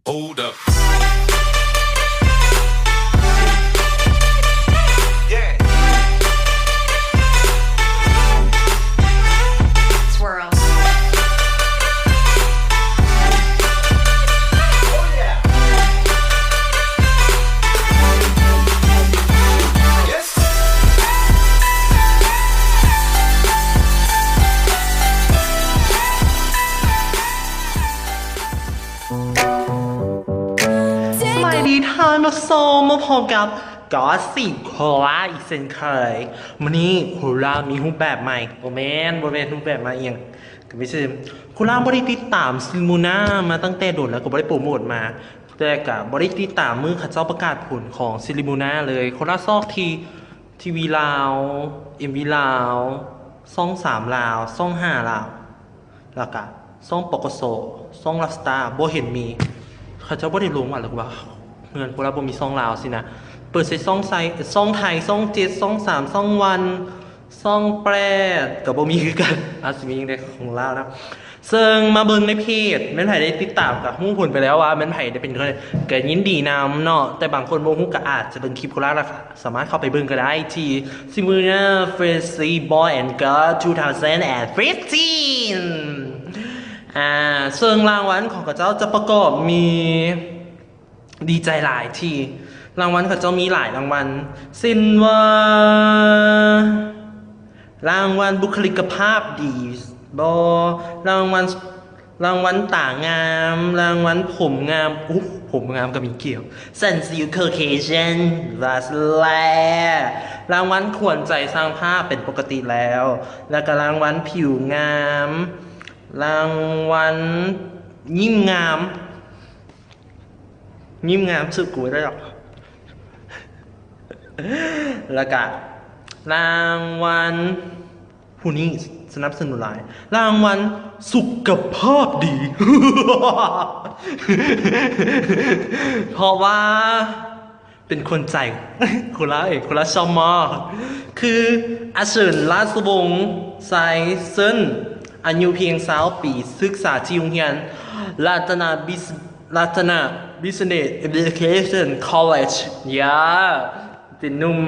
Hold up. Yeah. Twirl. Oh, yeah. Yes. ສະບາຍດີທ່ານຜູ້ຊົມ ມາພົບກັບ Gossip Cola ອີກເຊັ່ນເຄີຍ. ມື້ນີ້ Cola ມີຮູບແບບໃໝ່, ບໍ່ແມ່ນ, ບໍ່ແມ່ນຮູບແບບໃໝ່ອີ່ຫຍັງ, ກໍມີຊື່ Cola ບໍ່ໄດ້ຕິດຕາມ Slimuna ມາຕັ້ງແຕ່ດົນແລ້ວ, ກໍບໍ່ໄດ້ໂປຣໂມດມາ, ແຕ່ກໍບໍ່ໄດ້ຕິດຕາມມື້ເຂົາເຈົ້າປະກາດຜົນຂອງ Slimuna ເລີຍ. Cola ຊອກທີ່ ທີວີລາວ, ເອັມວີລາວ, ຊ່ອງສາມລາວ, ຊ່ອງຫ້າລາວ, ແລ້ວກະຊ່ອງ ປກສ, ຊ່ອງ Love Star ບໍ່ເຫັນມີ. ເຂົາເຈົ້າບໍ່ໄດ້ລົງວ່າ ຫຼືວ່າເຮືອນພວກລາວບໍ່ມີຊ່ອງລາວຊີ້ນະ. ເປີດໃສ່ຊ່ອງໄຊ, ຊ່ອງໄທ, ຊ່ອງເຈັດ, ຊ່ອງສາມ, ຊ່ອງວັນ, ຊ່ອງແປດ ກໍບໍ່ມີຄືກັນ. ອາດຊິມີແຕ່ຂອງລາວນະ. ເຊິ່ງມາເບິ່ງໃນເພຈ ແມ່ນໃຜໄດ້ຕິດຕາມກໍຮູ້ຜົນໄປແລ້ວວ່າແມ່ນໃຜໄດ້ເປັນຄົນ, ກໍຍິນດີນຳເນາະ. ແຕ່ບາງຄົນບໍ່ຮູ້ກໍອາດຈະເບິ່ງຄລິບໂຄລາ ແລ້ວກໍສາມາດເຂົ້າໄປເບິ່ງກໍໄດ້ທີ່ Slimuna Fancy Boy and Girl two thousand fifteen. ອາ ເຊິ່ງລາງວັນຂອງເຂົາເຈົ້າຈະປະກອບມີ ດີໃຈຫຼາຍທີ່ລາງວັນເຂົາເຈົ້າມີຫຼາຍລາງວັນ ເຊັ່ນວ່າ ລາງວັນບຸກຄະລິກະພາບດີບໍ, ລາງວັນ, ລາງວັນຕາງາມ, ລາງວັນຜົມງາມ, ໂອ້ ຜົມງາມກໍມີກ່ຽວ, Sense Caucasian ວ່າຊັ້ນແຫຼະ, ລາງວັນຂວັນໃຈຊ່າງພາບເປັນປົກກະຕິແລ້ວ, ແລ້ວກໍລາງວັນຜິວງາມ, ລາງວັນຍິ້ມງາມ. ຍິ້ມງາມສຸດກູໄດ້ດອກ. ແລ້ວກະລາງວັນ ຜູ້ນີ້ສະໜັບສະໜູນຫຼາຍ, ລາງວັນສຸຂະພາບດີ ເພາະວ່າເປັນຂວັນໃຈໂຄລາເອງ, ໂຄລາຊອບມາກ ຄື ອາເຊີນ ລາຊະວົງໄຊເຊິນ ອາຍຸພຽງຊາວປີ, ສຶກສາທີ່ໂຮງຮຽນ ລັດຕະນະບິສ ລັດຕະນະ Business Education College ຢາ ເປັນໜຸ່ມ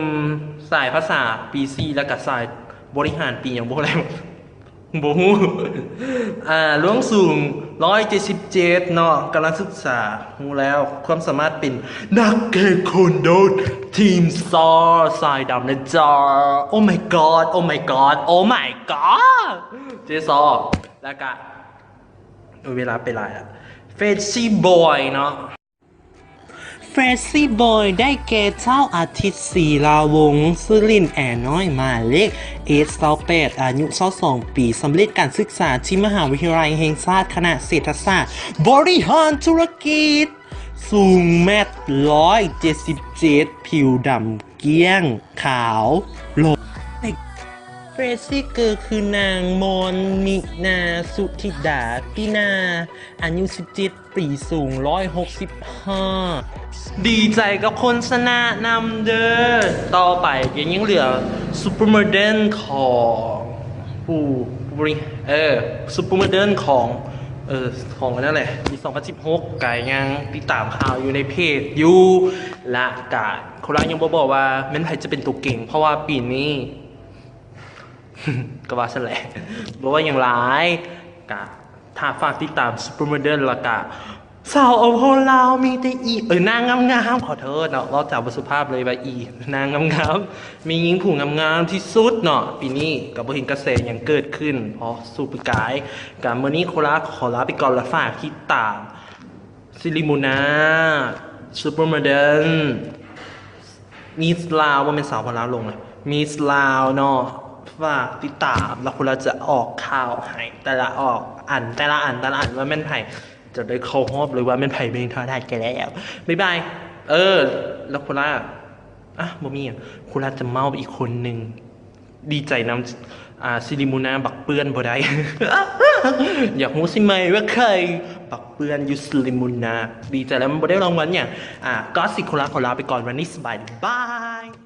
ສາຍພາສາປີສີ່ ແລ້ວກະສາຍບໍລິຫານປີຫຍັງບໍ່ແລ້ວ ບໍ່ຮູ້. ອາ ລວງສູງຮ້ອຍເຈັດສິບເຈັດເນາະ, ການສຶກສາຮູ້ແລ້ວ, ຄວາມສາມາດເປັນນັກເທຄວັນໂດທີມຊາດ ສາຍດຳນະຈ໊ະ. Oh my god, oh my god, oh my god. ເຈຊອບ ແລ້ວກະ ເວລາໄປຫຼາຍລະ. Fancy Boy ເນາະ, Fancy Boy ໄດ້ແກ່ ທ້າວ ອາທິດ ສີລາວົງ, ຊື່ຫຼິ້ນ ແອນ້ອຍ ໝາຍເລກ ເອສຊາວແປດ, ອາຍຸ ຊາວສອງປີ, ສຳເລັດການສຶກສາທີ່ມະຫາວິທະຍາໄລແຫ່ງຊາດ ຄະນະເສດຖະສາດ ບໍລິຫານທຸລະກິດ, ສູງແມັດຮ້ອຍເຈັດສິບເຈັດ, ຜິວດຳກ້ຽງ ຂາວໂລ. Fancy Girl ຄືນາງ ມອນ ມິນາ ສຸທິດາ ປີນາ, ອາຍຸ ສິບເຈັດ ປີ, ສູງ ຮ້ອຍຫົກສິບຫ້າ. ດີໃຈກັບຄົນຊະນະນຳເດີ້. ຕໍ່ໄປກໍຍັງເຫຼືອ Supermodel ຂອງຜູ້ບໍລິ ເອີ Supermodel ຂອງ ເອີ ຂອງອັນນັ້ນແຫຼະ ປີສອງພັນສິບຫົກ ກໍຍັງຕິດຕາມຂ່າວຢູ່ໃນເພຈຢູ່ ລະກະ ໂຄລາຍັງບໍ່ບອກວ່າແມ່ນໃຜຈະເປັນຕົວເກັ່ງ ເພາະວ່າປີນີ້ ກໍວ່າຊັ້ນແຫຼະ ບໍ່ວ່າຫຍັງຫຼາຍ ກະຖ້າຝາກຕິດຕາມ Supermodel ແລ້ວກະ ສາວອາວໂພລາວມີແຕ່ອີ ເອີ ນາງງາມໆ ຂໍໂທດເນາະ ເວົ້າຈາບໍ່ສຸພາບເລີຍວ່າອີ ນາງງາມໆ ມີຍິງຜູ້ງາມໆທີ່ສຸດເນາະ. ປີນີ້ກໍບໍ່ເຫັນກະແສຫຍັງເກີດຂຶ້ນ ເພາະສູ່ປີກາຍ. ກະມື້ນີ້ໂຄລາຂໍລາໄປກ່ອນ ແລະ ຝາກຕິດຕາມ ຊິລິມູນາ Supermodel ມິສລາວ ບໍ່ແມ່ນສາວພະລາວຫຼົງນະ ມິສລາວເນາະ. ຝາກຕິດຕາມ ແລ້ວໂຄລາຈະອອກຂ່າວໃຫ້ ແຕ່ລະອອກອັນ ແຕ່ລະອັນ ແຕ່ລະອັນ ວ່າແມ່ນໃຜ ຈະໄດ້ເຂົ້າຮອບເລີຍວ່າແມ່ນໃຜ ເພງເທົ່າໃດກໍແລ້ວ. ບາຍບາຍ. ເອີ ແລ້ວໂຄລາ ອະ ບໍ່ມີຫຍັງ ໂຄລາຈະເມົາອີກຄົນໜຶ່ງ. ດີໃຈນຳ ອາ ຊິລິມູນາ ບັກເປື້ອນບໍ່ໄດ້. ຢາກຮູ້ໃຊ່ໄໝວ່າໃຜ ບັກເປື້ອນຢູ່ຊິລິມູນາ. ດີໃຈແລ້ວມັນບໍ່ໄດ້ລາງວັນຫຍັງ. ອາ ກໍຊິໂຄລາຂໍລາໄປກ່ອນ ວັນນີ້ສະບາຍດີ ບາຍ.